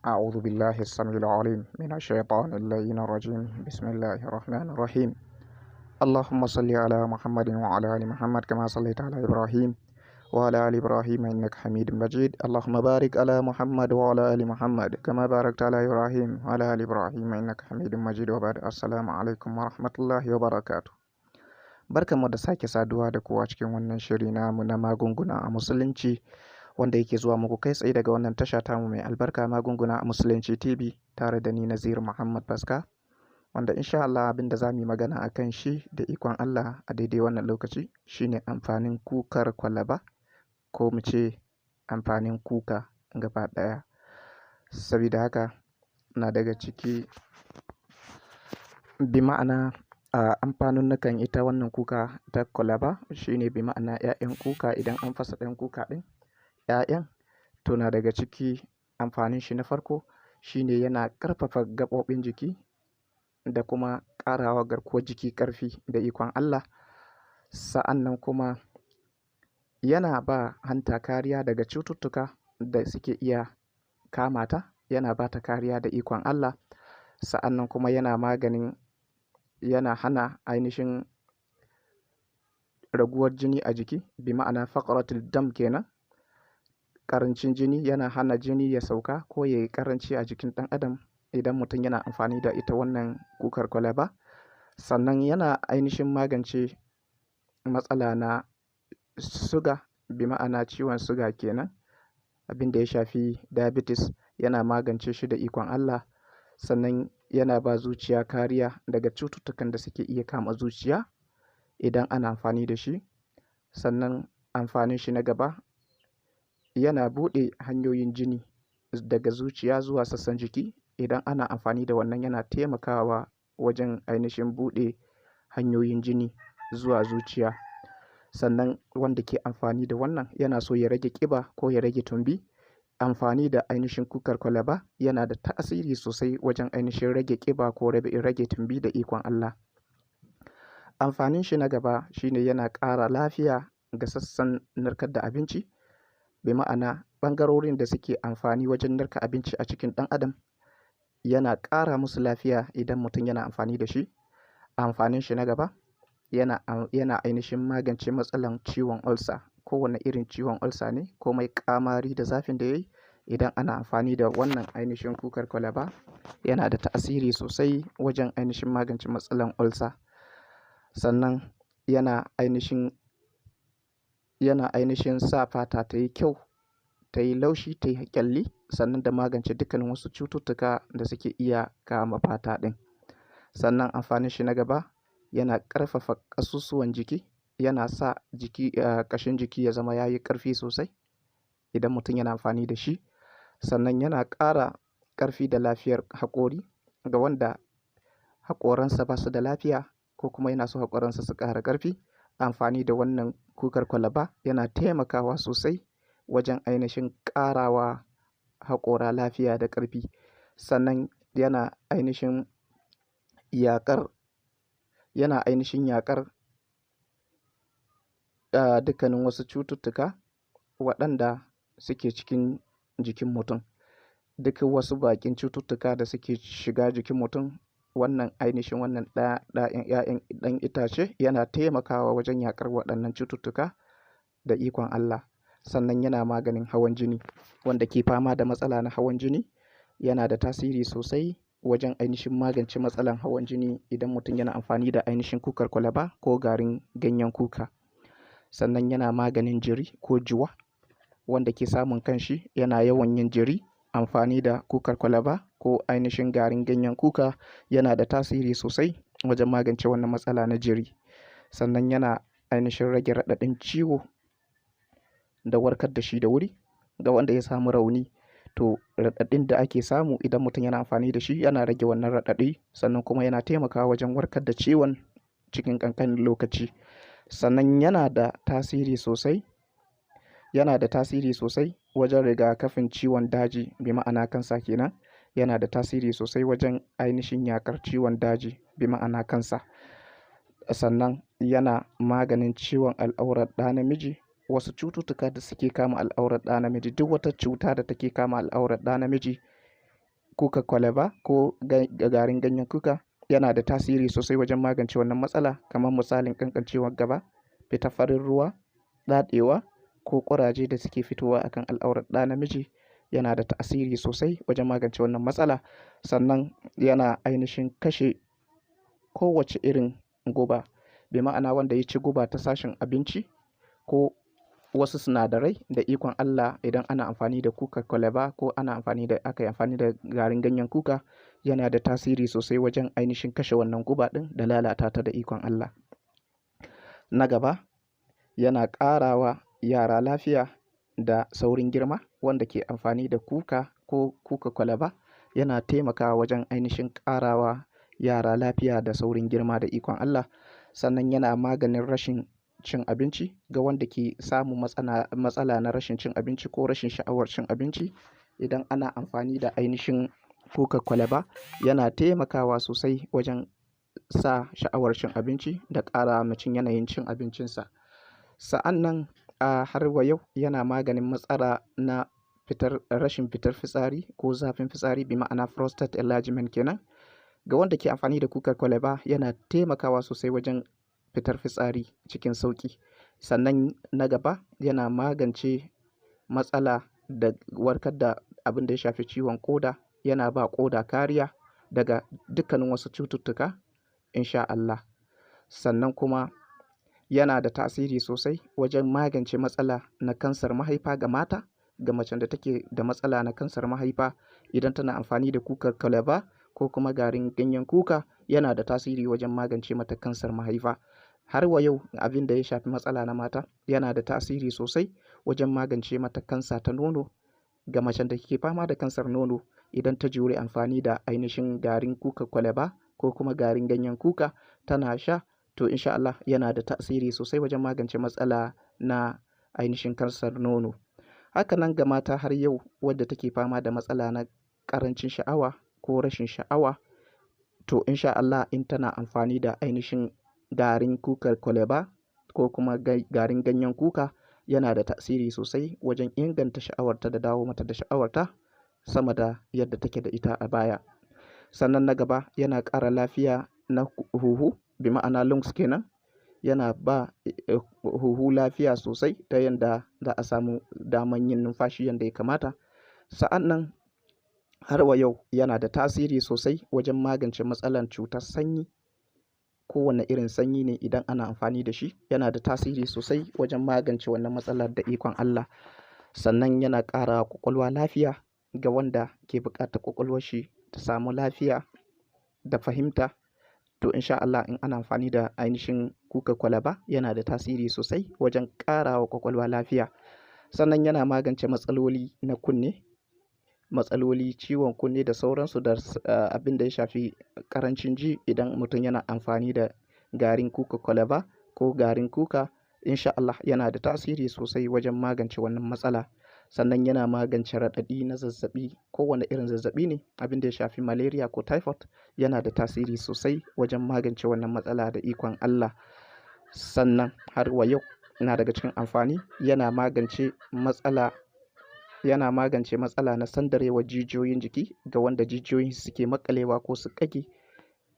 أعوذ بالله السميع العليم من الشيطان اللعين الرجيم. بسم الله الرحمن الرحيم. اللهم صل على محمد وعلى آل محمد كما صليت على إبراهيم وعلى آل إبراهيم إنك حميد مجيد. اللهم بارك على محمد وعلى آل محمد كما باركت على إبراهيم وعلى آل إبراهيم إنك حميد مجيد. وبعد، السلام عليكم ورحمة الله وبركاته. Barkanmu da sake saduwa da ku a cikin wannan shiri namu na magunguna a musulunci, wanda yake zuwa muku kai tsaye daga wannan tasha tamu mai albarka, Magunguna a Musulunci TV, tare da ni Nazir Muhammad Baska, wanda insha Allah abin da za mu yi magana a kan shi da ikon Allah a daidai wannan lokaci shine amfanin kukar kwalaba, ko mu ce amfanin kuka gaba ɗaya. Sabida haka na daga ciki, bi ma'ana a amfanunnukan ita wannan kuka ta kwalaba shine, bi ma'ana 'ya'yan kuka, idan an fasa ɗan kuka ɗin 'ya'yan, to na daga ciki amfanin shi na farko shine yana ƙarfafa gaɓoɓin jiki da kuma ƙarawa garkuwar jiki ƙarfi da ikon Allah. Sa'an nan kuma yana ba hanta kariya daga cututtuka da suke iya kama ta, yana ba ta kariya da ikon Allah. Sa'an nan kuma yana maganin, yana hana ainihin raguwar jini a jiki, bi ma'ana faƙaratul dam kenan, ƙarancin jini, yana hana jini ya sauka ko ya yi ƙaranci a jikin ɗan adam idan mutum yana amfani da ita wannan kukar kwalaba. Sannan yana ainihin magance matsala na suga, bi ma'ana ciwon suga kenan, abin da ya shafi diabetes, yana magance shi da ikon Allah. Sannan yana ba zuciya kariya daga cututtukan da suke iya kama zuciya idan ana amfani da shi. Sannan amfanin shi na gaba, yana buɗe hanyoyin jini daga zuciya zuwa sassan jiki. Idan ana amfani da wannan, yana taimakawa wajen ainihin buɗe hanyoyin jini zuwa zuciya. Sannan wanda ke amfani da wannan yana so ya rage ƙiba ko ya rage tumbi, amfani da ainihin kukar kwalaba yana da tasiri sosai wajen ainihin rage ƙiba ko rage tumbi da ikon Allah. Amfanin shi na gaba shine yana ƙara lafiya ga sassan narkar da abinci, bi ma'ana ɓangarorin da suke amfani wajen narka abinci a cikin ɗan adam, yana ƙara musu lafiya idan mutum yana amfani da shi. Amfanin shi na gaba, yana ainihin magance matsalan ciwon ulcer. Kowane irin ciwon ulcer ne, ko mai ƙamari da zafin da ya yi, idan ana amfani da wannan ainihin kukar kwalaba, yana da tasiri sosai wajen ainihin magance matsalan ulcer. Sannan yana ainihin sa fata ta yi kyau, ta yi laushi, ta yi ƙyalli, sannan da magance dukkanin wasu cututtuka da suke iya kama fata ɗin. Sannan amfanin shi na gaba, yana ƙarfafa ƙasusuwan jiki, yana sa jiki, ƙashin jiki ya zama ya yi ƙarfi sosai idan mutum yana amfani da shi. Sannan yana ƙara ƙarfi da lafiyar haƙori ga wanda haƙoransa ba su da lafiya ko kuma yana so haƙoransa su ƙara ƙarfi. Amfani da wannan kukar kwalaba yana taimakawa sosai wajen ainihin ƙarawa haƙora lafiya da ƙarfi. Sannan yana ainihin yaƙar dukkanin wasu cututtuka waɗanda suke cikin jikin mutum. Duk wasu baƙin cututtuka da suke shiga jikin mutum, wannan ainihin wannan ɗaya ‘ya'yan ɗan itace yana taimakawa wajen yaƙar waɗannan cututtuka da ikon Allah. Sannan yana maganin hawan jini. Wanda ke fama da matsala na hawan jini, yana da tasiri sosai wajen ainihin magance matsalan hawan jini idan mutum yana amfani da ainihin kukar kwalaba ko garin ganyen kuka. Sannan yana maganin jiri ko juwa. Wanda ke samun kanshi yana yawan yin jiri, amfani da kukar kwalaba ko ainihin garin ganyen kuka yana da tasiri sosai wajen magance wannan matsala na jiri. Sannan yana ainihin rage raɗaɗin ciwo da warkar da shi da wuri ga wanda ya samu rauni. To, raɗaɗin da ake samu idan mutum yana amfani da shi, yana rage wannan raɗaɗi, sannan kuma yana taimakawa wajen warkar da ciwon cikin ƙanƙanin lokaci. Sannan yana da tasiri sosai wajen rigakafin ciwon daji, bi ma'ana kansa kenan. Yana da tasiri sosai wajen ainihin yaƙar ciwon daji, bi ma'ana kansa. Sannan yana maganin ciwon al'aurar ɗa namiji, wasu cututtuka da suke kama al'aurar ɗa namiji, duk wata cuta da take kama al'aurar ɗa namiji. kukar kwalaba ko garin ganyen kuka yana da tasiri sosai wajen magance wannan matsala, kamar misalin ƙanƙancewar gaba, fitar farin ruwa, ɗaɗewa ko ƙuraje da suke fitowa akan al'aurar ɗa namiji. Yana da tasiri sosai wajen magance wannan matsala. Sannan yana ainihin kashe kowace irin guba, bi ma'ana wanda ya ci guba ta sashen abinci ko wasu sinadarai, da ikon Allah idan ana amfani da kukar kwalaba ko ana amfani da aka yi amfani da garin ganyen kuka, yana da tasiri sosai wajen ainihin kashe wannan guba ɗin da lalata ta da ikon Allah. Na gaba, yana ƙarawa yara lafiya da saurin girma. Wanda ke amfani da kuka ko kuka kwalaba, yana taimakawa wajen ainihin ƙarawa yara lafiya da saurin girma da ikon Allah. Sannan yana maganin rashin cin abinci ga wanda ke samun matsala na rashin cin abinci ko rashin sha'awar cin abinci. Idan ana amfani da ainihin kukar kwalaba, yana taimakawa sosai wajen sa sha'awar cin abinci da ƙara mutum yanayin cin abincinsa. Sa'an nan a har wa yau yana maganin matsala na rashin fitar fitsari ko zafin fitsari, bi ma'ana prostate enlargement kenan. Ga wanda ke amfani da kukar kwalaba, yana taimakawa sosai wajen fitar fitsari cikin sauƙi. Sannan na gaba, yana magance matsala da warkar da abin da ya shafi ciwon ƙoda. Yana ba ƙoda kariya daga dukkanin wasu cututtuka in sha Allah. Sannan kuma yana da tasiri sosai wajen magance matsala na kansar mahaifa ga mata. Ga macen da take da matsala na kansar mahaifa, idan tana amfani da kukar kwalaba ko kuma garin ganyen kuka, yana da tasiri wajen magance mata kansar mahaifa. Har wa yau, abin da ya shafi matsala na mata, yana da tasiri sosai wajen magance mata kansa ta nono. Ga macen da ke fama da kansar nono, idan ta jure amfani da ainihin garin kukar kwalaba ko kuma garin ganyen kuka tana sha, to in sha Allah yana da tasiri sosai wajen magance matsala na ainihin kansar nono. Haka nan ga mata har yau wadda take fama da matsala na ƙarancin sha'awa ko rashin sha'awa, to in sha Allah in tana amfani da ainihin garin kukar kwalaba ko kuma garin ganyen kuka, yana da tasiri sosai wajen inganta sha'awarta da dawo mata da sha'awarta sama da yadda take da ita a baya. Sannan na gaba, yana ƙara lafiya na huhu, bi ma'ana lungs kenan. Yana ba huhu lafiya sosai ta yanda za a samu daman yin numfashi yanda ya kamata. Sa'an nan har wa yau yana da tasiri sosai wajen magance matsalar cutar sanyi. Kowane irin sanyi ne, idan ana amfani da shi, yana da tasiri sosai wajen magance wannan matsalar da ikon Allah. Sannan yana ƙara wa ƙwaƙwalwa lafiya. Ga wanda ke buƙatar ƙwaƙwalwar shi ta samu lafiya da fahimta, to in sha Allah in ana amfani da ainihin kukar kwalaba, yana da tasiri sosai wajen ƙara wa ƙwaƙwalwa lafiya. Sannan yana magance matsaloli na kunne, matsaloli ciwon kunne da sauransu, da abin da ya shafi ƙarancin ji. Idan mutum yana amfani da garin kukar kwalaba ko garin kuka, in sha Allah yana da tasiri sosai wajen magance wannan matsala. Sannan yana magance raɗaɗi na zazzaɓi, kowane irin zazzaɓi ne, abin da ya shafi malaria ko typhoid, yana da tasiri sosai wajen magance wannan matsala da ikon Allah. Sannan har wa yau yana daga cikin amfani, yana magance matsala na sandarewar jijiyoyin jiki. Ga wanda jijiyoyin suke maƙalewa ko su ƙage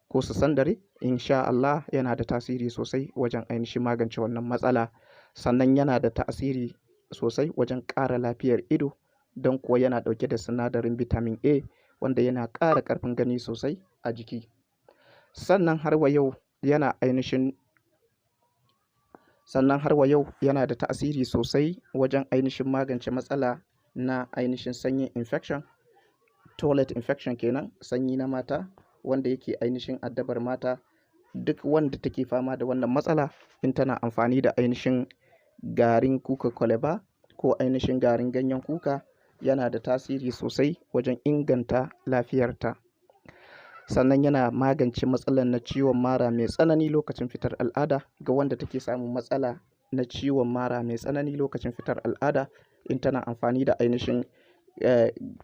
ko su sandare, in sha Allah yana da tasiri sosai wajen ainihin magance wannan matsala. Sannan yana da tasiri sosai wajen ƙara lafiyar ido, don kuwa yana ɗauke da sinadarin vitamin A wanda yana ƙara ƙarfin gani sosai a jiki. Sannan har wa yau yana ainihin sannan har wa yau yana da tasiri sosai wajen ainihin magance matsala na ainihin sanyin infection, toilet infection kenan, sanyi na mata wanda yake ainihin addabar mata. Duk wanda take fama da wannan matsala, in tana amfani da ainihin garin kukar kwalaba ko ainihin garin ganyen kuka, yana da tasiri sosai wajen inganta lafiyarta. Sannan yana magance matsalar na ciwon mara mai tsanani lokacin fitar al'ada. Ga wanda take samun matsala na ciwon mara mai tsanani lokacin fitar al'ada, in tana amfani da ainihin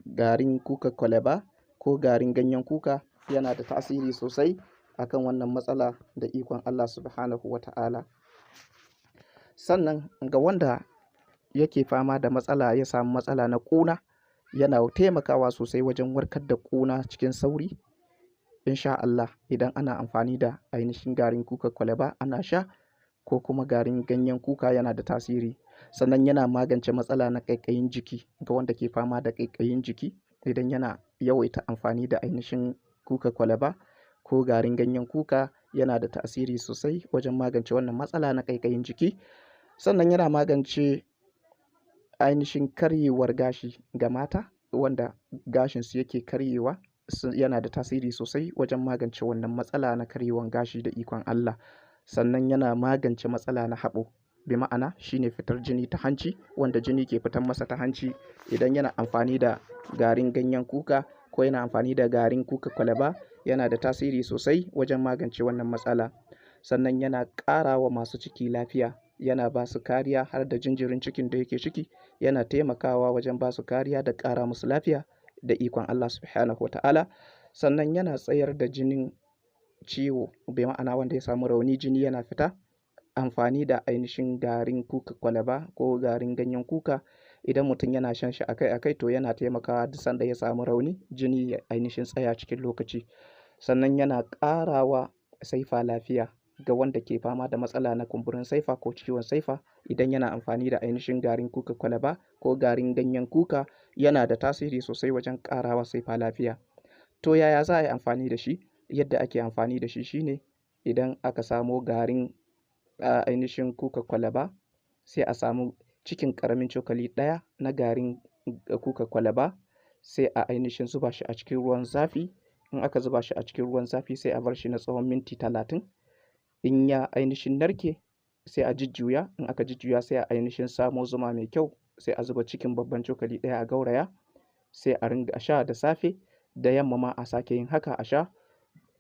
garin kukar kwalaba ko garin ganyen kuka, yana da tasiri sosai akan wannan matsala da ikon Allah Subhanahu wa Ta'ala. Sannan ga wanda yake fama da matsala, ya samu matsala na ƙuna. Yana taimakawa sosai wajen warkar da ƙuna cikin sauri. In sha Allah idan ana amfani da ainihin garin kukar kwalaba ana sha ko kuma garin ganyen kuka yana da tasiri. Sannan yana magance matsala na ƙaiƙayin jiki ga wanda ke fama da ƙaiƙayin jiki. Idan yana yawaita amfani da ainihin kukar kwalaba ko garin ganyen kuka yana da tasiri sosai wajen magance wannan matsala na ƙaiƙayin jiki. Sannan yana magance ainihin karyewar gashi ga mata wanda gashinsu yake karyewa. Yana da tasiri sosai wajen magance wannan matsala na karyewan gashi da ikon Allah. Sannan yana magance matsala na haɓo, bi ma'ana shine fitar jini ta hanci, wanda jini ke fitan masa ta hanci. Idan yana amfani da garin ganyen kuka ko yana amfani da garin kukar kwalaba yana da tasiri sosai wajen magance wannan matsala. Sannan yana ƙara wa masu ciki lafiya, yana ba su kariya har da jinjirin cikin da yake ciki. Yana taimakawa wajen ba su kariya da ƙara musu lafiya da ikon Allah Subhanahu wa ta'ala. Sannan yana tsayar da jinin ciwo, bi ma'ana wanda ya samu rauni jini yana fita. Amfani da ainihin garin kukar kwalaba ko garin ganyen kuka idan mutum yana shan shi akai akai to yana taimakawa duk sanda ya samu rauni jini ya ainihin tsaya cikin lokaci. Sannan yana ƙara wa saifa lafiya ga wanda ke fama da matsala na kumburin saifa ko ciwon saifa. Idan yana amfani da ainihin garin kukar kwalaba ko garin ganyen kuka yana da tasiri sosai wajen ƙara wa saifa lafiya. To yaya za a yi amfani da shi? Yadda ake amfani da shi shine idan aka samo garin ainihin kukar kwalaba sai a samu cikin ƙaramin cokali ɗaya na garin kukar kwalaba sai a ainihin zuba shi a cikin ruwan zafi. In aka zuba shi a cikin ruwan zafi sai a bar shi na tsawon minti 30. In ya ainihin narke sai a jujjuya. In aka jujjuya sai a ainihin samo zuma mai kyau sai a zuba cikin babban cokali ɗaya a gauraya sai a ringa sha da safe, da yamma ma a sake yin haka a sha.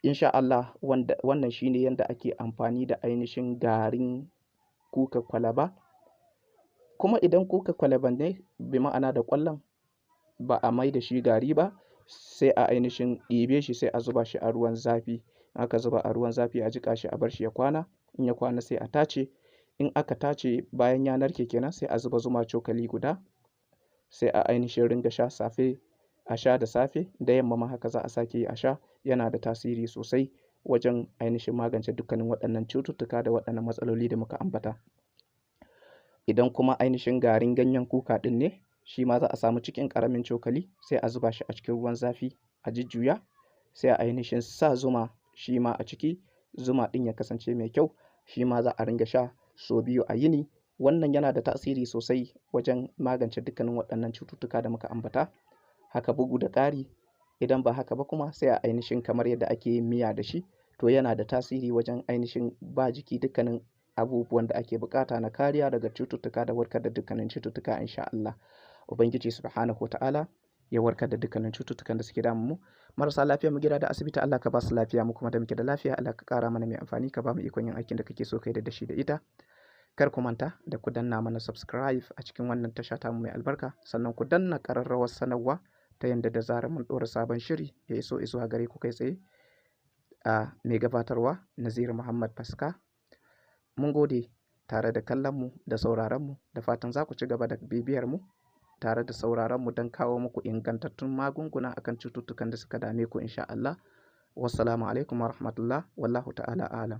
In sha Allah wannan shine yanda ake amfani da ainihin garin kukar kwalaba. Kuma idan kukar kwalaban ne bi ma'ana da ƙwallon ba a mai da shi gari ba sai a ainihin ɗibe shi sai a zuba shi a ruwan zafi. In aka zuba a ruwan zafi a jiƙa shi a bar shi ya kwana. In ya kwana sai a tace. In aka tace bayan ya narke kenan sai a zuba zuma cokali guda sai a ainihin ringa sha safe, a sha da safe, da yamma ma haka za a sake yi a sha. Yana da tasiri sosai wajen ainihin magance dukkanin waɗannan cututtuka da waɗannan matsaloli da muka ambata. Idan kuma ainihin garin ganyen kuka ɗin ne, shi ma za a samu cikin ƙaramin cokali sai a zuba shi a cikin ruwan zafi a jujjuya sai a ainihin sa zuma shi ma a ciki. Zuma ɗin ya kasance mai kyau, shi ma za a ringa sha sau 2 a yini. Wannan yana da tasiri sosai wajen magance dukkanin waɗannan cututtuka da muka ambata. Haka bugu da ƙari, idan ba haka ba kuma sai a ainihin kamar yadda ake yin miya da shi to yana da tasiri wajen ainihin ba jiki dukkanin abubuwan da ake buƙata na kariya daga cututtuka da warkar da dukkanin cututtuka in sha Allah. Ubangiji Subhanahu wa ta'ala ya warkar da dukkanin cututtukan da suke damun mu. Marasa lafiya mu gida da asibiti Allah ka ba su lafiya, mu kuma da muke da lafiya Allah ka ƙara mana mai amfani ka ba mu ikon yin aikin da kake so ka yarda da shi da ita. Kar ku manta da ku danna mana subscribe a cikin wannan tasha tamu mai albarka, sannan ku danna ƙararrawar sanarwa ta yanda da zarar mun ɗora sabon shiri ya iso izuwa gare ku kai tsaye. A mai gabatarwa Naziru Muhammad Faska. Mun gode tare da kallon mu da sauraron mu, da fatan za ku ci gaba da bibiyar mu tare da sauraron mu don kawo muku ingantattun magunguna akan cututtukan da suka dame ku in sha Allah. Wassalamu alaikum wa rahmatullah, wallahu ta'ala a'lam.